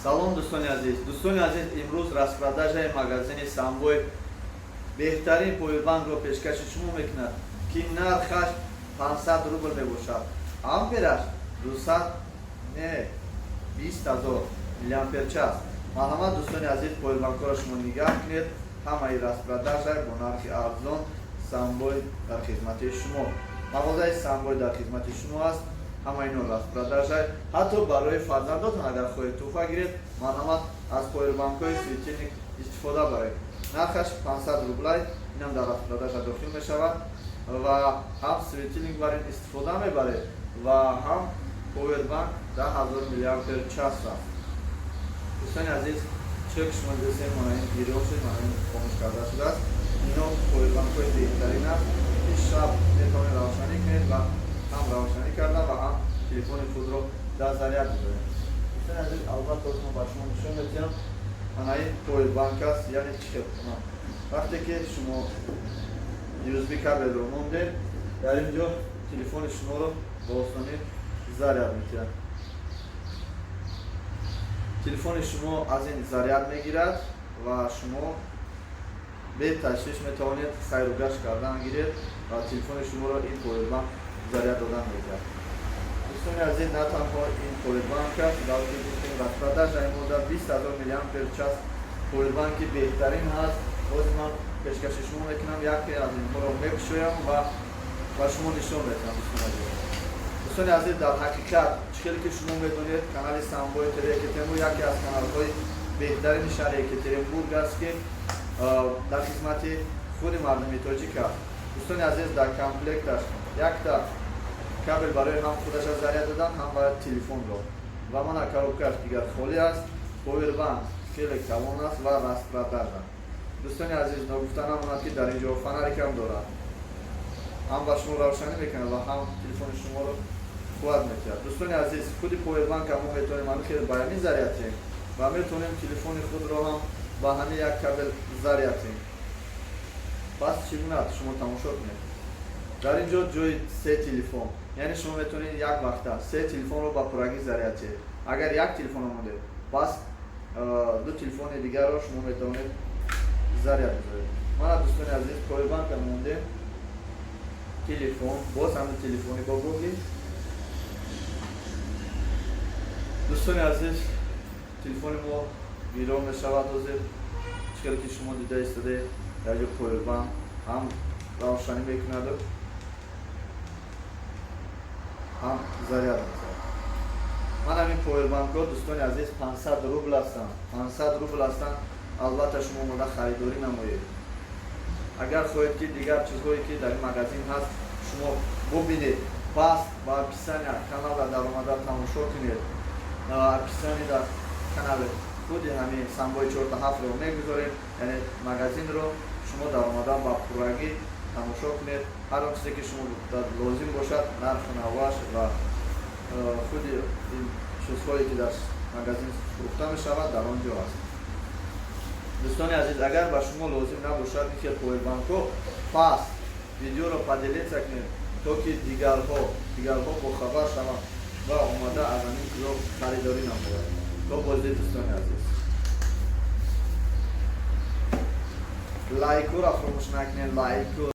Салом, дӯстони азиз. Дӯстони азиз, имрӯз распродажаи магазини Самбой беҳтарин повербанкро пешкаши шумо мекунад, ки нархаш 500 рубл мебошад, ампераш 200 не 20 ҳазор миллиампер час. Марҳамат, дӯстони азиз, повербанкҳоро шумо нигаҳ кунед. Ҳамаи распродажа бо нархи арзон. Самбой дар хизмати шумо, мағозаи Самбой дар хизмати шумо аст. Ҳамаи ино распродажа. Ҳатто барои фарзандотон агар хоҳед тӯҳфа гиред, марҳамат, аз повербанкҳои светильник истифода баред. Нархаш 500 рублай, инам дар распродажа дохил мешавад ва ҳам светильник бар ин истифода мебаред ва ҳам повербанк 10 000 миллиампер час аст. Дӯстони азиз, чиро ки шумо дидастем, мана ин гирён шуд, мана ин хомӯш карда шудааст. Ино повербанкҳои беҳтарин аст, ки шаб метавонед равшанӣ кунед ва ҳам равшанӣ карда ва ҳам телефони худро дар заряд гузоред. Дӯстони азиз, албатта, мо ба шумо нишон медиҳам. Мана ин повербанк аст, яъне чӣ хел? Вақте ки шумо USB кабелро мондед, дар ин ҷо телефони шуморо ба осонӣ заряд метиҳад. Телефони шумо аз ин заряд мегирад ва шумо беташвиш метавонед сайру гашт кардан гиред ва телефони шуморо ин повербанк заряд додан мегирад. Дӯстони азиз, на танҳо ин повербанк аст, балки гуфтем, распродажа имода 20 000 миллиампер час повербанки беҳтарин ҳаст. Боз ман пешкаши шумо мекунам, яке аз инҳоро мекушоям ва ба шумо нишон медиҳам. Дӯстони азиз, дӯстони азиз, дар ҳақиқат, чӣ хеле ки шумо медонед, канали Самбои ТВ Екатеринбург яке аз каналҳои беҳтарини шаҳри Екатеринбург аст, ки дар хизмати худи мардуми тоҷик аст. Дӯстони азиз, дар комплекташ якта кабел барои ҳам худаша заряд додан, ҳам барои телефонро ва мана коробкаш дигар холӣ аст. Повербанк хеле калон аст ва распродажа. Дӯстони азиз, ногуфта намонад, ки дар ин ҷо фонарикам дорад, ҳам ба шумо равшанӣ мекунад ва ҳам телефони шуморо қувват метиҳад. Дӯстони азиз, худи повербанка мо метавонем ҳамин хел ба ҳамин заряд диҳем ва метавонем телефони худро ҳам ба ҳамин як кабел заряд диҳем. Пас чӣ гуна, шумо тамошо кунед. Дар ин ҷо ҷои се телефон, яъне шумо метавонед як вақта се телефонро ба пуррагӣ заряд диҳед. Агар як телефон монед, пас ду телефони дигарро шумо метавонед заряд гузоред. Мана, дӯстони азиз, повербанка мондем, телефон, боз ҳамин телефони бобоги. Дӯстони азиз, телефони мо гирон мешавад. Ҳозир чӣ хеле ки шумо дида истодаед, дар ҷо повербанк ҳам равшанӣ мекунаду ҳам заряд мезанад. Ман ҳамин повербанкҳо, дӯстони азиз, 500 рубл ҳастанд, 500 рубл ҳастанд. Албатта, шумо омода харидорӣ намоед. Агар хоҳед, ки дигар чизҳое, ки дар ин магазин ҳаст, шумо бубинед, пас ба описания канала даромада тамошо кунед. Описание дар канали худи ҳамин Самбои чорта ҳафтро мегузорем, яъне магазинро шумо даромада ба пуррагӣ тамошо кунед. Ҳар он чизе, ки шумо лозим бошад, нарху наваш ва худи ин чизҳое, ки дар магазин фурӯхта мешавад, дар он ҷо аст. Дӯстони азиз, агар ба шумо лозим набошад ин хел повербанкҳо, пас видеоро поделиться кунед, то ки дигарҳо бохабар шаванд ва омада аз ҳамин чизо харидорӣ намоянд. То боздид, дӯстони азиз. Лайкуро фаромӯш накунед, лайку.